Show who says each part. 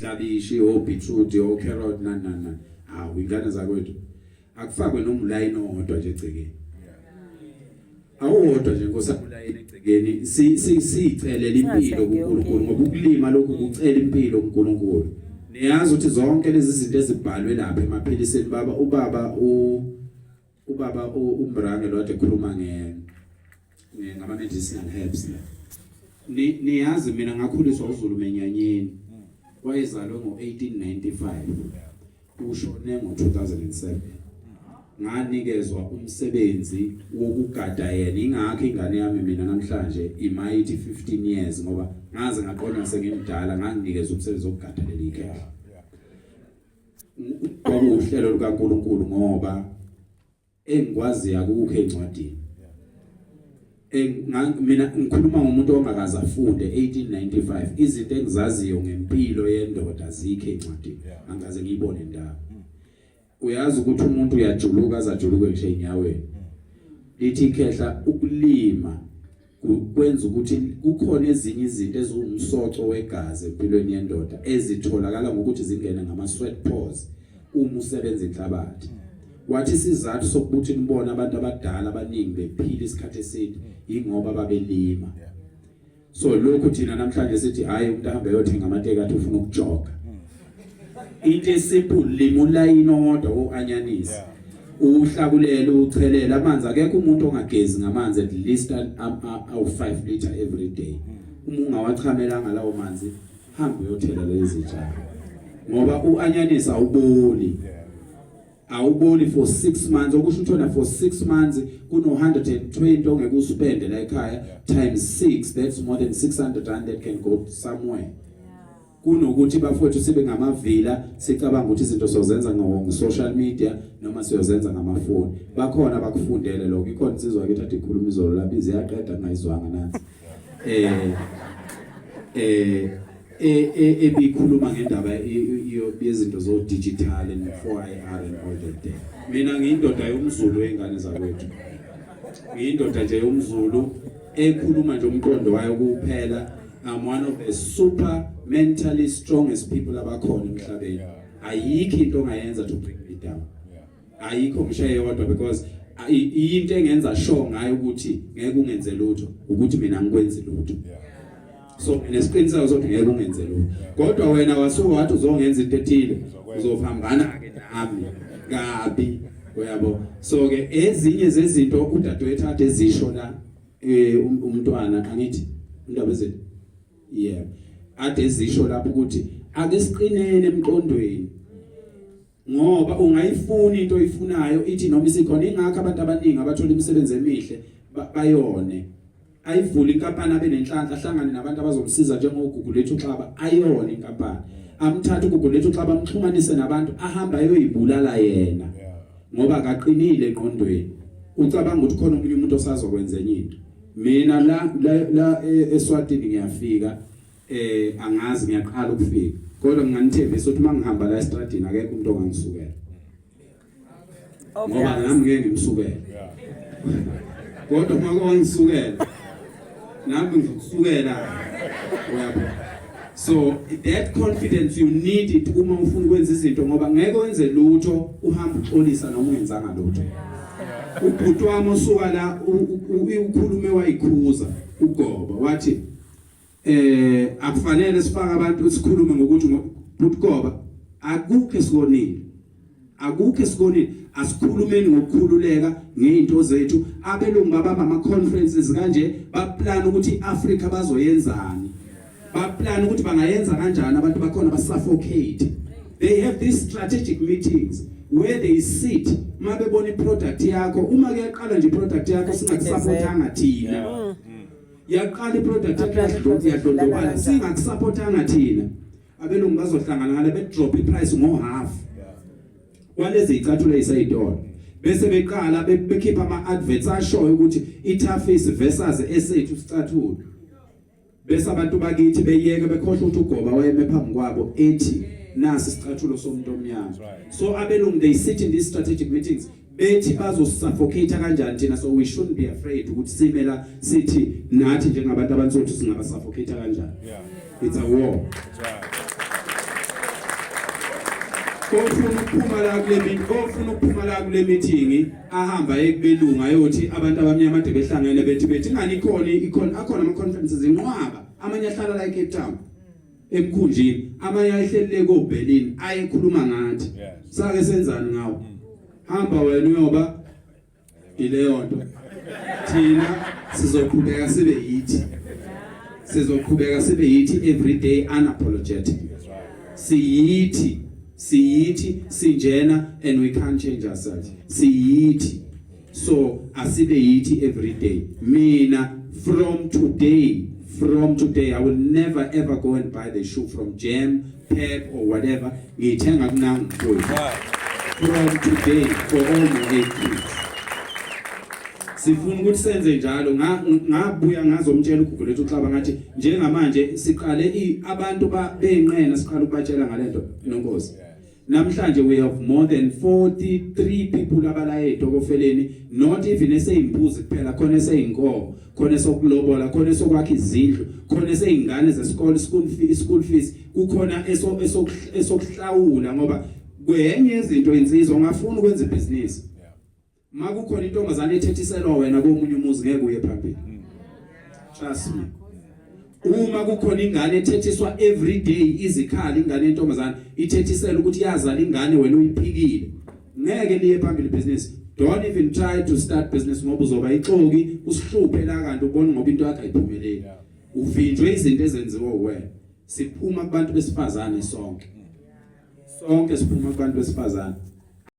Speaker 1: Iklabishi, o beetroot, o carrot, nani nani nani. Hawu, ingane zakwethu, akufakwe noma ulayini owodwa nje egcekeni, awuwodwa nje, Nkosi, ulayini egcekeni. Siyicelela impilo kuNkulunkulu, ngoba ukulima lokhu kucela impilo kuNkulunkulu. Niyazi ukuthi zonke lezi zinto ezibhalwe lapha emaphilisini, baba, ubaba uMrange lo ade ekhuluma ngama medicinal herbs la. Niyazi mina ngakhuliswa uZulu Menyanyeni, wayezalwe ngo1895, ushone ngo2007. Nganikezwa umsebenzi wokugada yena. Ingakho ingane yami mina namhlanje imayithi 15 years, ngoba ngaze ngaqonywa sengimdala, nganginikeza umsebenzi wokugada leli khehla. Kwakuwuhlelo lukaNkuluNkulu, ngoba engikwaziyo akukho encwadini. Mina ngikhuluma ngomuntu ongakaze afunde. 1895, izinto engizaziyo ngempilo yendoda zikho encwadini, angaze ngiyibone ndawo. Uyazi ukuthi umuntu uyajuluka azajuluke ngisho enyaweni. Lithi ikhehla ukulima kwenza ukuthi kukhona ezinye izinto eziwumsoco wegazi empilweni yendoda ezitholakala ngokuthi zingene ngama sweat pores uma usebenza inhlabathi. Wathi isizathu sokuthi nibone abantu abadala abaningi bephila isikhathi eside ingoba babelima. So lokhu thina namhlanje sithi hayi, umuntu ahambe ayothenga amateki, athi ufuna ukujoga. Into esimple, lima ulayini owodwa wo-anyanisi, uhlakulele, uchelele amanzi. Akekho umuntu ongagezi ngamanzi at least awu-5 liter every day. Uma ungawachamelanga lawo manzi, hamba uyothela lezi zitshalo, ngoba u-anyanisi awuboli, awuboli for 6 months. Okusho ukuthi wena for 6 months kuno 120 ongeke uspende la ekhaya, times 6, that's more than 600 rand that can go somewhere, kunokuthi, bafowethu, sibe ngamavila, sicabanga ukuthi izinto sozenza ngo social media noma siyozenza ngamafoni. Bakhona bakufundele lokho. Ikhona insizwa kithi athi ikhuluma izolo lapha, iziyaqeda ngayizwanga nathi, ebikhuluma ngendaba yezinto zo digital and 4IR and all that there. Mina ngiyindoda yomZulu, wengane zakwethu, ngiyindoda nje yomZulu ekhuluma nje umqondo wayo kuphela. I'm one of the super mentally strongest people abakhona emhlabeni. Ayikho into ongayenza to bring me down, ayikho ngisho eyodwa, because into engenza sure ngayo ukuthi ngeke ungenze lutho ukuthi mina ngikwenzi lutho. So nginesiqiniseko sokuthi ngeke ungenze lutho, kodwa wena wasuka wathi uzongenza into ethile, uzophambana ke nami kabi, uyabo. So ke ezinye zezinto udadewethu ade ezisho la, umntwana, angithi indaba ezethu, yeah, ade ezisho lapho ukuthi ake siqinene emqondweni, ngoba ungayifuni into oyifunayo ithi noma isikhona. Ingakho abantu abaningi abathola imisebenzi emihle bayone. Ayivule inkampani, abe nenhlanhla, ahlangane nabantu abazomsiza njengoGugu lethu Xaba, ayone inkampani, amthathe uGugu lethu Xaba, amxhumanise nabantu, ahamba ayoyibulala yena, ngoba akaqinile engqondweni, ucabanga ukuthi khona omunye umuntu osazokwenza enye into. Mina la eSwatini ngiyafika, angazi, ngiyaqala ukufika, kodwa nginganithembisa ukuthi mangihamba la estradini akekho umuntu ongangisukela, ngoba nami ngeke ngimsukele, kodwa uma kwangisukela nami ngizokusukela, uyabo. So that confidence, you need it uma ufuna ukwenza izinto, ngoba ngeke wenze lutho uhamba uxolisa noma ungenzanga lutho. Ubhuti wami osuka la ukhulume wayikhuza ugoba, wathi akufanele sifake abantu, sikhulume ngokuthi bhuti Goba, akukho esikonile, akukho esikonile. Asikhulumeni ngokukhululeka ngezinto zethu. Abelungu babamba ama conferences kanje, baplan ukuthi iAfrica bazoyenzani, baplan ukuthi bangayenza kanjani abantu bakhona basuffocate. They have these strategic meetings where they sit, mabebona iproduct yakho, uma kuyaqala nje iproduct yakho, singakusupportanga thina, yaqala iproduct yakho yadlondlobala, singakusupportanga thina, abelungu bazohlangana ngale bedrop iprice ngo half kwalezi icathulo eziseyitolo, bese beqala bekhipha ama adverts ashoyo ukuthi iToughies versus esethu sicathulo, bese abantu bakithi beyeke, bekhohlwa ukuthi uGoba wayeme phambi kwabo ethi nasi isicathulo somuntu omnyama. So abelungu, they sit in these strategic meetings, bethi bazosuffocate kanjani thina. So we shouldn't be afraid ukuthi sime la sithi nathi njengabantu abansuthu singaba suffocate kanjani. It's a war.
Speaker 2: That's right.
Speaker 1: Ofuna ukuphuma la kule meeting, ofuna ukuphuma la kule meeting ahamba ekubelungu ayothi abantu abamnyama ade behlangene bethi bethi ingani ikhona ikhona akhona ama conferences inqwaba, amanye ahlala la eCape Town emkhunjini, amanye ayehlelele koBerlin ayekhuluma ngathi. Sake senzani ngawo? Hamba wena uyoba ileyo nto, thina sizoqhubeka sibe yithi, sizoqhubeka sibe yithi every day, unapologetic. Siyithi, siyithi, sinjena and we can't change ourselves. Siyithi, so asibe yithi every day. Mina from today I will never ever go and buy the shoe from Jam, Pep or whatever. Ngiyithenga kunangu mfowethu from today for all my eight kids. Sifuna ukuthi senze njalo. Ngabuya ngazomtshela uGugu lethu uXaba, ngathi njengamanje siqale abantu benqena, siqala ukubatshela ngalento nonkosi. Namhlanje we have more than 43 people abala etokofeleni, not even eseyimbuzi kuphela, khona eseyinkomo, khona esokulobola, khona esokwakha izindlu, khona eseyingane zesikole, school fees, kukhona eso esokuhlawula, ngoba kwenye izinto insizwa ungafuna ukwenza ibhizinisi, makukhona intombazane ethethiselwa wena komunye umuzi, ngeke uye phambili, trust me. Uma kukhona ingane ethethiswa every day, izikhali, ingane yentombazane ithethisela ukuthi yazala ingane, wena uyiphikile, ngeke liye phambili business. Don't even try to start business, ngoba uzoba ixoki, usihluphe la, kanti ubona ngoba into yakho ayiphumeleli, uvinjwe izinto ezenziwa wena. Siphuma kubantu besifazane sonke, sonke siphuma kubantu besifazane.